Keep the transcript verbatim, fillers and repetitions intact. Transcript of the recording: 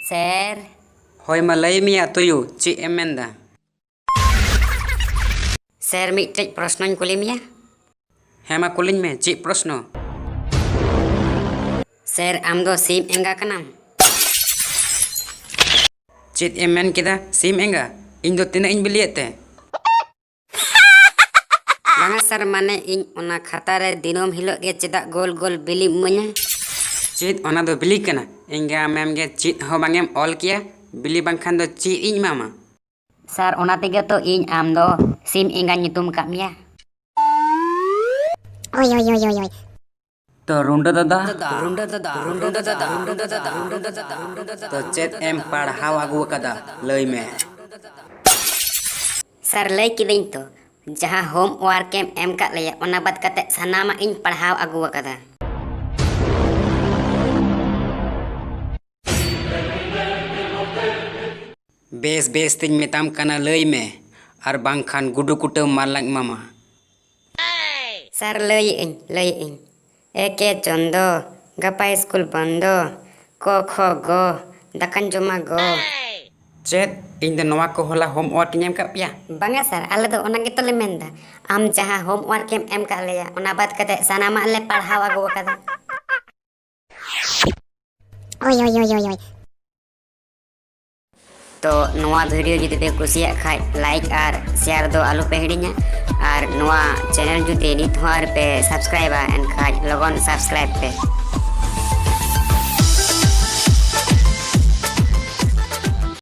ᱥᱮᱨ᱾ ᱦᱳᱭ, ᱢᱟ ᱞᱟᱹᱭ ᱢᱮᱭᱟ ᱛᱩᱭᱩ, ᱪᱮᱫ ᱮᱢ ᱢᱮᱱᱫᱟ? ᱥᱮᱨ, ᱢᱤᱫᱴᱮᱡ ᱯᱨᱚᱥᱱᱚᱧ ᱠᱩᱞᱤ ᱢᱮᱭᱟ᱾ ᱦᱮᱸ, ᱢᱟ ᱠᱩᱞᱤᱧ ᱢᱮ, ᱪᱮᱫ ᱯᱨᱚᱥᱱᱚ? ᱥᱮᱨ, ᱟᱢ ᱫᱚ ᱥᱤᱢ ᱮᱸᱜᱟ ᱠᱟᱱᱟᱢ? ᱪᱮᱫ ᱮᱢ ᱢᱮᱱ ᱠᱮᱫᱟ, ᱥᱤᱢ ᱮᱸᱜᱟ? ᱤᱧ ᱫᱚ ᱛᱤᱱᱟᱹᱜ ᱤᱧ ᱵᱤᱞᱤᱭᱮᱫ ᱛᱮ? ᱵᱟᱝᱟ ᱥᱮᱨ, ᱢᱟᱱᱮ ᱤᱧ ᱚᱱᱟ ᱠᱷᱟᱛᱟ ᱨᱮ ᱫᱤᱱᱟᱹᱢ ᱦᱤᱞᱳᱜ ᱜᱮ ᱪᱮᱫᱟᱜ ᱜᱳᱞ ᱜᱳᱞ ᱵᱤᱞᱤᱢ ᱤᱢᱟᱹᱧᱟ? ᱪᱮᱫ ᱚᱱᱟ ᱫᱚ ᱵᱤᱞᱤ ᱠᱟᱱᱟ? ᱮᱸᱜᱟ ᱢᱮᱢ ᱜᱮ ᱪᱮᱫ ᱦᱚᱸ ᱵᱟᱝ ᱮᱢ ᱚᱞ ᱠᱮᱭᱟ? ᱵᱤᱞᱤ ᱵᱟᱝᱠᱷᱟᱱ ᱫᱚ ᱪᱮᱫ ᱤᱧ ᱮᱢᱟᱢᱟ? ᱥᱮᱨ, ᱚᱱᱟ ᱛᱮᱜᱮ ᱛᱚ ᱤᱧ ᱟᱢ ᱫᱚ ᱥᱤᱢ ᱮᱸᱜᱟᱧ ᱧᱩᱛᱩᱢ ᱟᱠᱟᱫ ᱢᱮᱭᱟ᱾ ᱳᱭ, ᱳᱭ, ᱳᱭ, ᱳᱭ, ᱳᱭ᱾ ᱛᱚ ᱨᱩᱸᱰᱟᱹ ᱫᱟᱫᱟ, ᱨᱩᱸᱰᱟᱹ ᱫᱟᱫᱟ, ᱨᱩᱸᱰᱟᱹ ᱫᱟᱫᱟ, ᱨᱩᱸᱰᱟᱹ ᱫᱟᱫᱟ, ᱨᱩᱸᱰᱟᱹ ᱫᱟᱫᱟ, ᱨᱩᱸᱰᱟᱹ ᱫᱟᱫᱟ, ᱨᱩᱸᱰᱟᱹ ᱫᱟᱫᱟ᱾ ᱛᱚ ᱪᱮᱫ ᱮᱢ ᱯᱟᱲᱦᱟᱣ ᱟᱹᱜᱩ ᱟᱠᱟᱫᱟ? ᱞᱟᱹᱭ ᱢᱮ᱾ ᱥᱮᱨ, ᱞᱟᱹᱭ ᱠᱤᱫᱟᱹᱧ ᱛᱚ, ᱡᱟᱦᱟᱸ ᱦᱳᱢ ᱣᱟᱨᱠ ᱮᱢ ᱮᱢ ᱠᱟᱫ ᱞᱮᱭᱟ, ᱚᱱᱟ ᱵᱟᱫ ᱠᱟᱛᱮ ᱥᱟᱱᱟᱢᱟᱜ ᱤᱧ ᱯᱟᱲᱦᱟᱣ ᱟᱹᱜᱩ ᱟᱠᱟᱫᱟ᱾ ᱵᱮᱥ ᱵᱮᱥ ᱛᱤᱧ ᱢᱮᱛᱟᱢ ᱠᱟᱱᱟ, ᱞᱟᱹᱭ ᱢᱮ, ᱟᱨ ᱵᱟᱝᱠᱷᱟᱱ ᱜᱩᱰᱩ ᱠᱩᱴᱟᱹᱢ ᱢᱟᱨᱞᱟᱧ ᱮᱢᱟᱢᱟ᱾ ᱥᱟᱨ, ᱞᱟᱹᱭᱮᱜ ᱟᱹᱧ, ᱞᱟᱹᱭᱮᱜ ᱟᱹᱧ᱾ ᱮ ᱠᱮ ᱪᱚᱱᱫᱚ, ᱜᱟᱯᱟ ᱥᱠᱩᱞ ᱵᱚᱱᱫᱚ, ᱠᱚ ᱠᱷᱚ ᱜᱚ, ᱫᱟᱠᱟᱧ ᱡᱚᱢᱟ ᱜᱚ᱾ ᱪᱮᱫ? ᱤᱧ ᱫᱚ ᱱᱚᱣᱟ ᱠᱚ ᱦᱚᱞᱟ ᱦᱳᱢᱣᱟᱨᱠ ᱤᱧ ᱮᱢ ᱠᱟᱜ ᱯᱮᱭᱟ? ᱵᱟᱝᱟ ᱥᱟᱨ, ᱟᱞᱮ ᱫᱚ ᱚᱱᱟ ᱜᱮᱛᱚ ᱞᱮ ᱢᱮᱱᱫᱟ, ᱟᱢ ᱡᱟᱦᱟᱸ ᱦᱳᱢᱣᱟᱨᱠ ᱮᱢ ᱮᱢ ᱠᱟᱜ ᱞᱮᱭᱟ, ᱚᱱᱟ ᱵᱟᱫ ᱠᱟᱛᱮ ᱥᱟᱱᱟᱢᱟᱜ ᱞᱮ ᱯᱟᱲᱦᱟᱣ ᱟᱹᱜᱩ ᱟᱠᱟᱫᱟ᱾ ᱳᱭ, ᱳᱭ, ᱳᱭ, ᱳᱭ, ᱳᱭ᱾ ᱛᱚ ᱱᱚᱣᱟ ᱵᱷᱤᱰᱤᱭᱳ ᱡᱩᱫᱤ ᱯᱮ ᱠᱩᱥᱤᱭᱟᱜ ᱠᱷᱟᱡ, ᱞᱟᱭᱤᱠ ᱟᱨ ᱥᱮᱭᱟᱨ ᱫᱚ ᱟᱞᱚ ᱯᱮ ᱦᱤᱲᱤᱧᱟ᱾ ᱟᱨ ᱱᱚᱣᱟ ᱪᱮᱱᱮᱞ ᱡᱩᱫᱤ ᱱᱤᱛ ᱦᱚᱸ ᱟᱹᱣᱨᱤ ᱯᱮ ᱥᱟᱵᱥᱠᱨᱟᱭᱤᱵᱟ, ᱮᱱᱠᱷᱟᱡ ᱞᱚᱜᱚᱱ ᱥᱟᱵᱥᱠᱨᱟᱭᱤᱵ ᱯᱮ᱾